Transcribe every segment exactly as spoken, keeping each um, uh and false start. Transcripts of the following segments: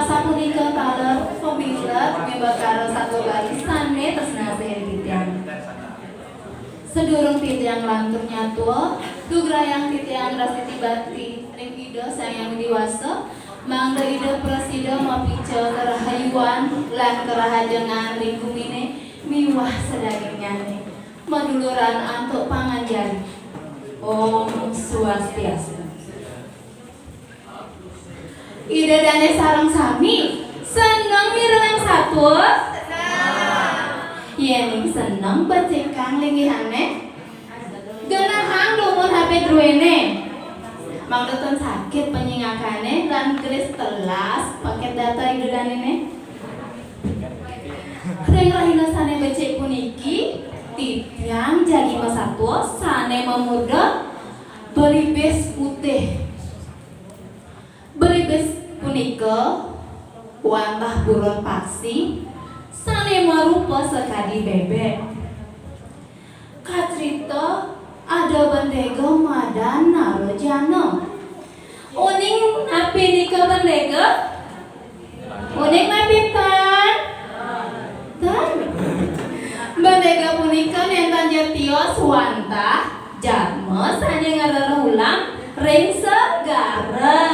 Sapunika taler pamilet miwekara satua Bali sané tresna sihin titiang. Sadurung titiang lantur nyatua, dugrayang titiang ngrastiti bakti ring Ida Sang Hyang Widi Wasa, mangda Ida prasida mapica karahayuan lan karahajengan ring guminé miwah sadagingnyané. Maduluran antuk panganjali. Om Swastiastu. Ida dané sareng sami, seneng mirengang satua? Yéning seneng, becikang linggihané. Genahang dumun H P druéné. Mangda ten sakit panyingakané lan gelis telas pakét data Ida danéné. Ring rahina sané becik puniki, titiang jagi masatua sané mamurda Belibis Putih. Belibis punika wantah buron paksi sané marupa sakadi bébék. Kacrita ada bandéga madan Narajana. Uning napi nika bandéga? Uning napi tan? Tan. Bandéga punika nénten ja tios wantah jadma sané ngrereh ulam ring segara.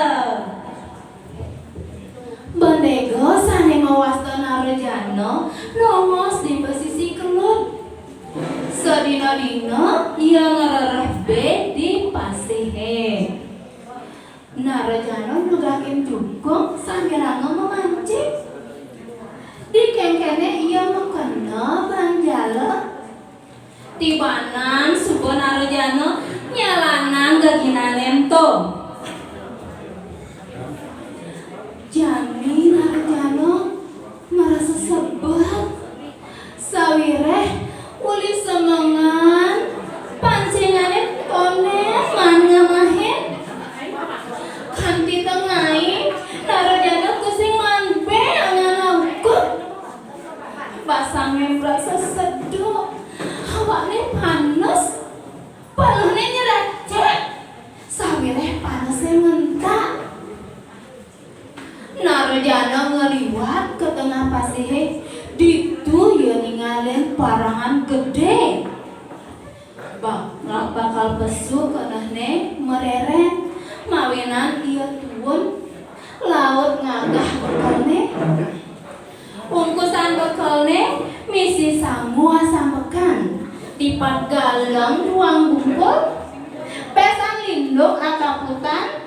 Bandéga sané mawasta Narajana nongos di pasisi kelod. Sadina-dina ia ngrereh bé di pasihé. Narajana nugakin jukung sambilanga mamancing. Di kénkéné ia makena bang jala. Tibanan suba Narajana nyalanang geginané ento. Jani Narajana marasa sebet. Sawiréh uli semengan pancingané tondén maan ngamahin. Kanti tengai Narajana tusing maan bé angan aukud. Basangé prasa seduk, awakné panes, peluhné nyrecek, sawiréh panesé ngentak. Narajana ngaliwat ka tengah pasihé, ditu ia ningalin parangan gedé. Bak-, bakal pesu kenehné marérén, mawinan ia tuun laut ngagah bekelné. Ungkusan bekelné misi sangu asambekan, tipat galeng duang bungkul, pesan linduk akaputan,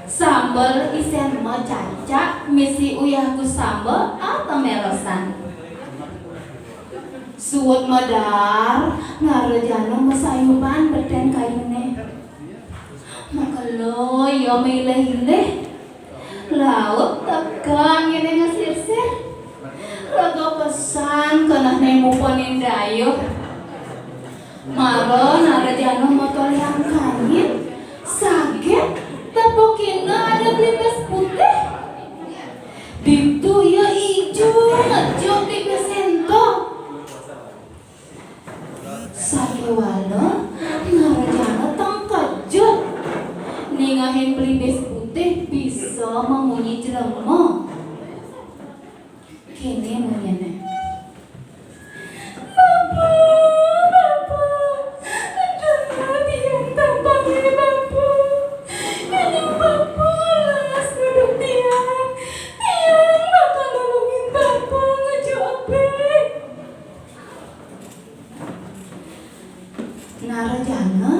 sambel isén macacak misi uyah gusamba atemelosan. Suud medar, Narajana masayuban betén kayuné. Makelo ia mailih-ilih. Laut teka anginé ngasirsir. Lega pesan kenehné mupaning dayuh. Mara Narajana matolihan kangin, saget tepukina ada belibis putih. Ditu ia ijo ngejuk belibis ento. Sakéwala Narajana tengkejut ningahin belibis putih bisa mamunyi jelema. Kéné munyiné. Bapa, Bapa, aduh, tiang tampangé Bapa. Yéning Bapa las nuduh tiang, tiang bakal nulungin Bapa ngejuk epik. Narajana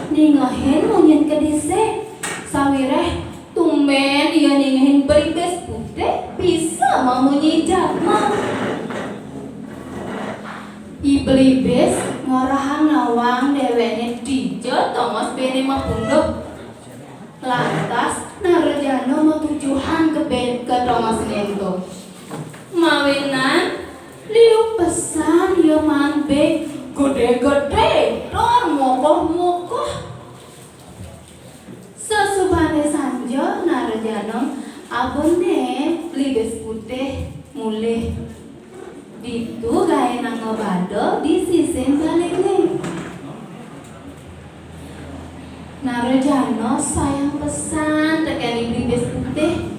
ningehin munyin kedisik, sawiréh tumbén ia ningehin belibis putih bisa mamunyi jadma. I belibis ngorahang nawang déwékné dija tongos béné mapunduh. Lantas Narajana matujuhan ka bé-, ka tongosné ento. Mawinan liu pesan ia maan bé gedé-gedé tur mokoh-mokoh. Sasubané sanja Narajana abené belibis putih mulih. Ditu gaénanga bada di sisin baliné. Narajana sayang pesan tekén i belibis putih.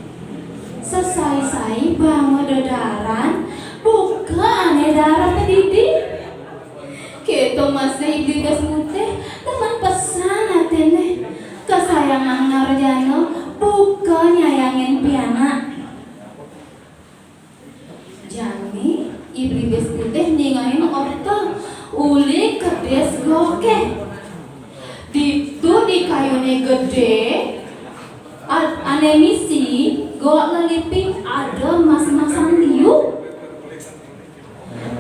Sesayang Ai banget dedaran, buka ané darat didi. Kéto masih Iblibés Putih, demen pesan aténé. Kesayangan Narjana, buka nyayangin pianak. Jani, Iblibés Putih nyingahin orta uli kedis goké. Ditu di kayuné gedé, ad-, ané misi gok lelipi ada mas-masan liu.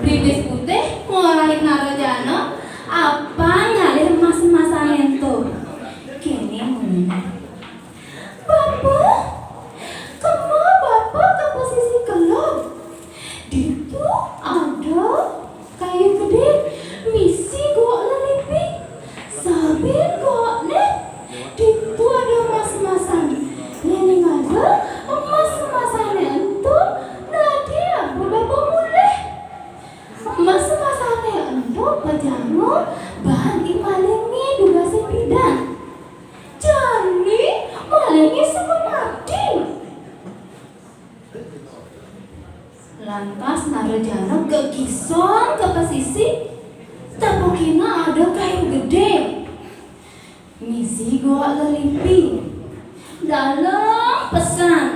Iblibés Putih ngorahin Narjana, apa ngalih mas-masan ento. Kéné munyiné. Bapa, kema Bapa ka pesisi kelod. Ditu ada kayu gedé, misi gok lelipi. Sabin gokné, ditu ada mas-masan. Yén ada mas-masané ento, dadi apa Bapa mulih? Mas-masané ento pajama baan i malingé dugasé pidan. Jani malingé suba mati. Lantas Narjana gegison ka pesisi, tepukina ada kayu gedé. Misi gok lelipi. Dalem pesan.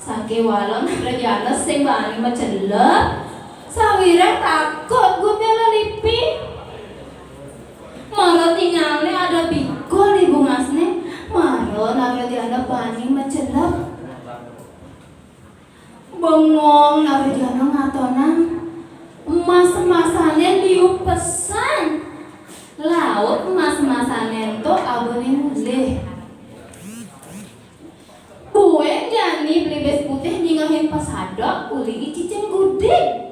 Sakéwala Narjana sing bani macelep, sawiréh takut gutnya lelipi. Mara tingalné ada pikul di bungasné, mara Narjana bani macelep. Bengong Narjana ngatonang, mas-masané liu pesan. Laut mas-masané ento abuné mulih. Buin jani Iblibés Putih nyingahin pasadok uli i cicing gudig.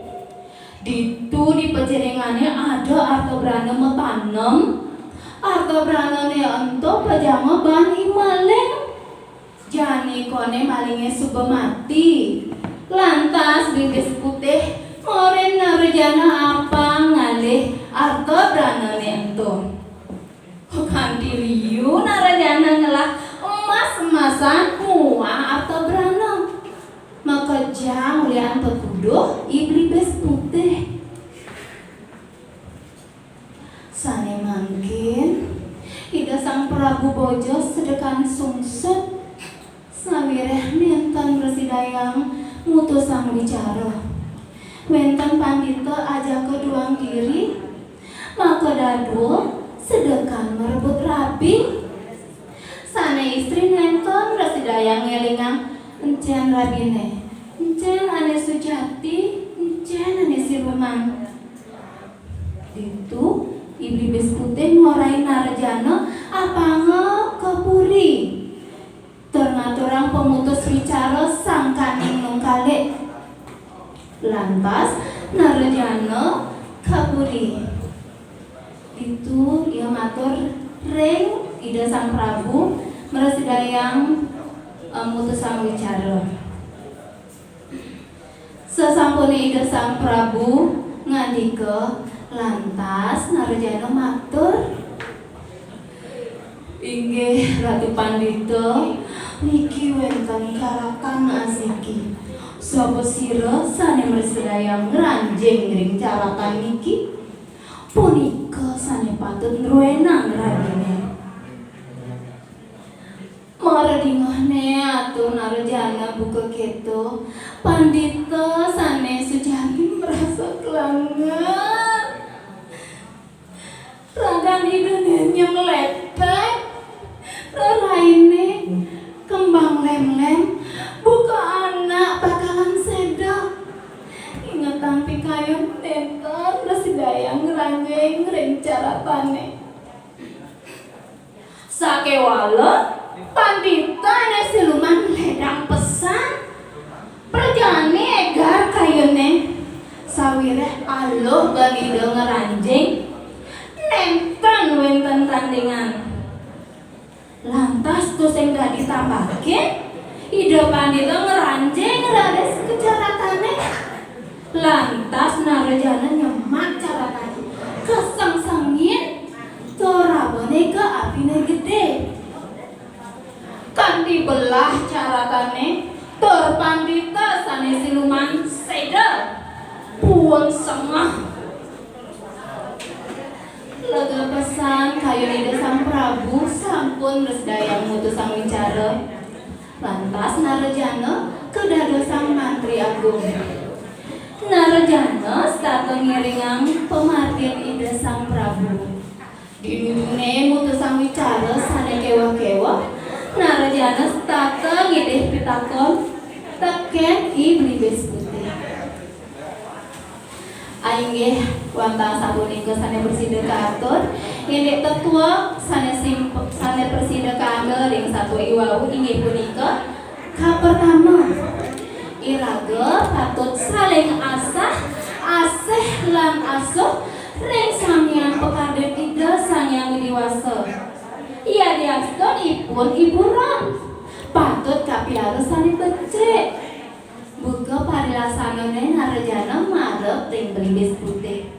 Ditu di pajerengané ada arta brana matanem. Arta branané ento pajama baan i maling. Jani koné malingé suba mati. Lantas Iblibés Putih ngorahin Narjana apa ngalih arta branané ento. Kanti liu Narjana ngelah emas-emasan muah arta brana. Makejang ulian patuduh Iblibés Putih. Sané mangkin, Ida Sang Prabu Bojo sedekan sungsut, sawiréh nénten mrasidayang mutusang wicara. Wénten pandita ajaka duang diri, makadadua sedekan marebut rabi. Sané istri nénten mrasidayang ngélingang encén rabiné, encén ané sujati, encén ané siluman. Ditu, Iblibés Putih ngorahin Narjana apanga ka puri. Tur ngaturang pamutus wicara sangkaning nungkalik. Lantas, Narjana ka puri. Ditu ia matur ring Ida Sang Prabu, mrasidayang, eh, mutusang wicara. Sasampuné Ida Sang Prabu ngandika, lantas Narjana matur, "Inggih Ratu Pandita, niki wénten carakan asiki. Sapa sira sané mrasidayang ngranjing ring carakan niki? Punika sané patut nruénang rabiné." Mara dingehné atur Narjana buka kéto, pandita sané sujati marasa klanget. Ragan Idané nyemlepet, rerainé kembang lemlem, buka anak bakalan séda. Ingetang pikayun nénten mrasidayang ngranjing ring caratané. Sakéwala, pandita ané siluman lédang pesan. Prajani égar kayuné, sawiréh aluh bani Ida ngranjing, nénten wénten tandingan. Lantas tusing dadi tambakin, Ida Pandita ngranjing raris ka caratané. Lantas Narjana nyemak caratané, kasengsengin, tur rabané ka apiné gedé. Kanti belah caratané, tur Sengah. Lega pesan kayun Ida Sang Prabu sampun mresidayang mutusang wicara. Lantas Narajana kadadosang mantri agung. Narajana setata ngiringang pamargin Ida Sang Prabu. Dinunune mutusang wicara sane keweh-keweh, Narajana setata ngidih pitakon teken I Belibis Putih. Inggih wantah sapunika sane prasida kaatur, indik tetua sane simp-, sane prasida kaangge ring satua iwau inggih punika, kapertama, iraga patut saling asah, asih lan asuh ring Sang Hyang Pakardin Ida Sang Hyang Widi Wasa. Yadiastun ipun iburan, patut kapiara sane becik. Buka parilaksanane Narajana marep ring Belibis Putih.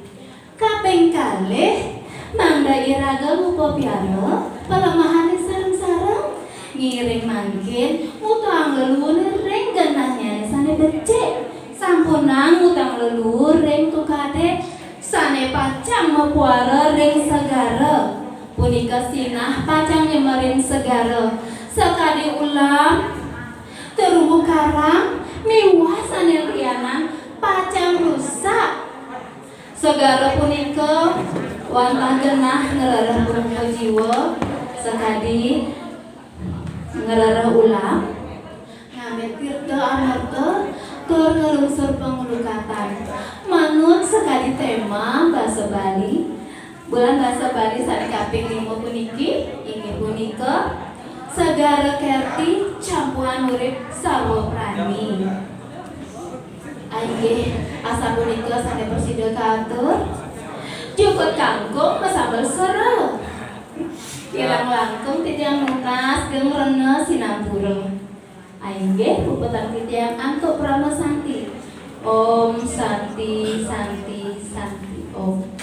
Kaping kalih, mangda iraga ngupa piara palemahane sareng-sareng. Ngiring mangkin, ngutang leluhur ring genahnyane sane becik. Sampunang ngutang leluhur ring tukade sane pacang mapuara ring segara. Punika sinah pacang nyemerin segara. Sakadi ulam, terumbu karang, miwah sane lianan pacang rusak. Segara punika wantah genah ngrereh purwa jiwa, sakadi ngrereh ulam, ngambil tirta amerta, tur nglungsur panglukatan. Manut sakadi tema basa Bali, bulan basa Bali sane kaping lima puniki, inggih punika, Segara Kerti Campuhan Urip Sarwa Prani. Inggih, asapunika sane prasida kaatur. Jukut kangkung masambel sera. Kirang langkung titiang nunas geng rena sinampura. Inggih, puputang titiang antuk parama santi. Om Santi, Santi, Santi, Om.